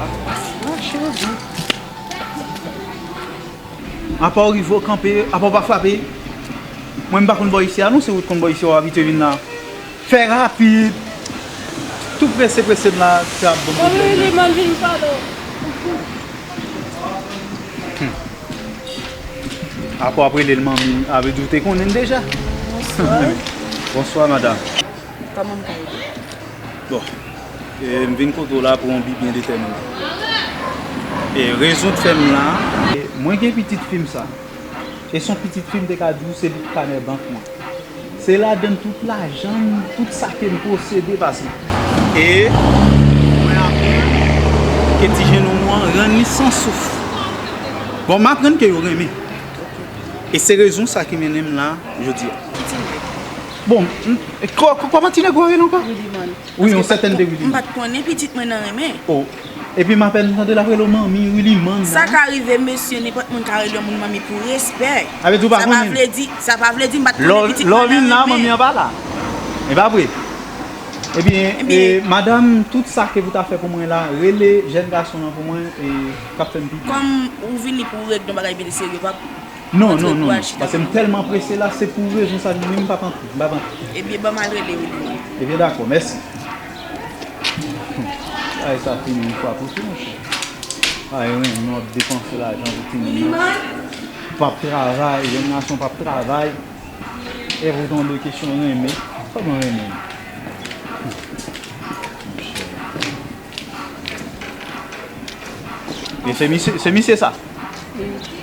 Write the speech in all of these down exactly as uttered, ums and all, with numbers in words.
Ah, cheri. Apa w rive w kanpe, apa w pa frape. Mwen m pa konn bò isi a non, se ou t konn bò isi a, w abitye vin la. Fè rapid. Tou prese prese m la, se ap ban m pwoblèm. Mwen vin pale w. Apa w ap rele l manmi, a vle di w te konnen l deja. Bonswa. Bonswa, madanm. Kòman m ka ede w? Bon, e, m vin kote w la pou yon bi byen detèminan. E rezon k fè m la, e, mwen gen pitit fi m sa. E se yon pitit fi m te ka di w se li k kanè bank mwen. Se ladann tout lajan m, tout sa ke m posede pase. E mwen aprann ke ti jenòm mwen rann li san souf. Bon, m aprann ke yo renmen. E se rezon sa ki mennen m la jodi a. Bon, m, kò-, kò-, kòman ti nèg ou rele ankò? Willy Man. Wi, yon sètèn de Willy Man. M pa t konnen pitit mwen nan renmen. Oh. Epi m apèn tande l ap rele w manmi, Willy Man. Sa ka rive, mesye, nenpòt moun ka rele yon moun manmi pou respè. Sa pa vle di, sa pa vle di m pa t konnen pitit mwen nan renmen. Lè w vin la, manmi an pa la. E pa vre? Ebyen, e, madanm, tout sa ke ou ta fè pou mwen la, rele jèn gason an pou mwen, e, k ap fè m piti. Kòm ou vini pou w regle yon bagay byen serye, pap. Non, non, non, non. Paske m tèlman prese la, se pou rezon sa li menm m p ap antre, m p ap antre. Ebyen, ban m al rele Willy Man. Ebyen, dakò, mèsi. Ay, sa fini yon fwa pou tou, monchè. Ay, renmen w ap depanse lajan pou timoun nan. Willy Man. P ap travay, jèn gason p ap travay. E pou tonbe kesyon renmen. Kòman renmen? Monchè. E se misye, se misye sa.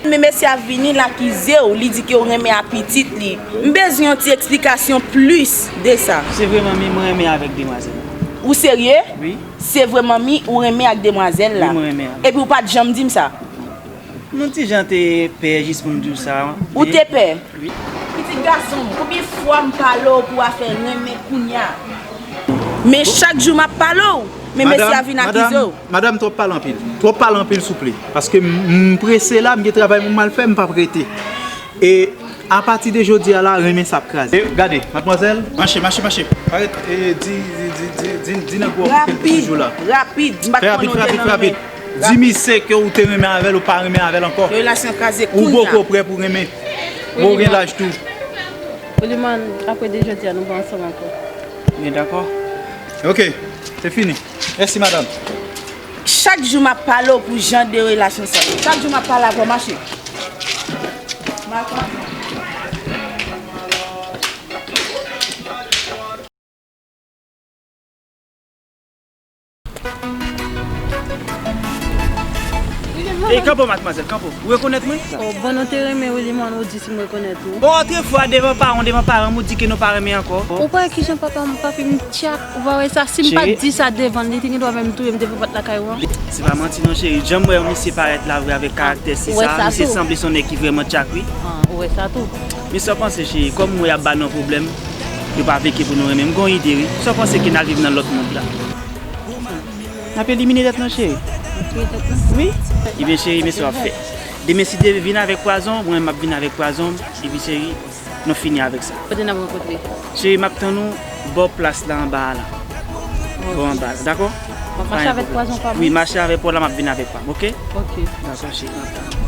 Men mesye a vini, l akize w, li di ke w renmen ak pitit li. M bezwen yon ti eksplikasyon plis de sa. Se vre manmi, mwen renmen avèk demwazèl. Ou serye? Wi. Se vre manmi, ou renmen ak demwazèl la? Wi, mwen renmen avèk. Epi w pa t janm di m sa? Mwen ti jan te pè jis pou m di w sa. Ou te pè? Wi. Pitit gason m, konbyen fwa m pale w pou afè renmen kounya? Men chak jou m ap pale w, men mesye a vin akize w. Madanm, madanm, madanm, twòp pale anpil. Twòp pale anpil, souple. Paske m, m prese la, m gen travay pou m al fè, m p ap rete. E apati de jodi a la, renmen sa ap kraze. E, gade, madmwazèl, mache, mache, mache. Parèt, e, di, di nèg ou a pou kèk jou la. Rapid, rapid, m pa t konnen w te nan renmen. Di misye ke ou te renmen avè l, ou pa renmen avè l ankò. Relasyon kraze kounya. Ou poko prè pou renmen. Ou gen laj tou. Willy Man, apre de jodi a, nou pa ansanm ankò. Byen dakò. Ok, se fini. Mèsi, madanm. Chak jou m ap pale w pou jan de relasyon sa yo. Chak jou m ap pale avè w, mache. Ey, kanpe, madmwazèl, kanpe. Ou rekonèt mwen? Oh, bon, nou te renmen Willy Man, ou di si m rekonèt ou. Bon, otrefwa, devan paran, devan paran m, ou di ke nou pa renmen ankò. Ou pa wè kijan papa m, papi m tchak, ou pa wè sa? Si m pa t di sa devan l, li te gen dwa menm touye m devan pòt lakay ou an. Se pa manti non, cheri. Jan m wè yon misye parèt la vre avèk karaktè si sa, misye sanble se yon nèg ki vrèman tchak, wi. Ah, ou wè sa tou. Men sa w panse, cheri, kòm m wè y ap ba nou pwoblèm, yo pa vle ke pou nou renmen. M gen yon ide, wi. Sa w panse ke n al viv nan lòt mond la? N ap elimine tèt nou, cheri. Wi. Ebyen, cheri, men sa w ap fè. Demen, si Dye vle, vin avèk pwazon, mwen, m ap vin avèk pwazon, epi, cheri, nou fini avèk sa. Kote n ap rankontre? Cheri, m ap tann ou bò plas la anba a la. Bò anba a la, dakò? M ap mache avèk pwazon pa m? Wi, mache avèk pwazon la, m ap vin avèk pa m, oke? Oke. Dakò, cheri, m ap tann ou.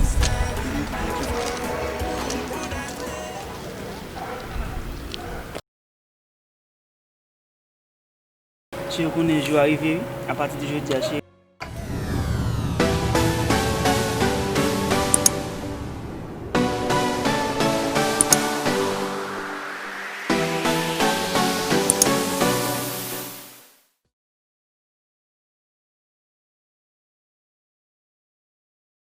Cheri, ou konnen jou a rive, wi. Apati de jodi a, cheri.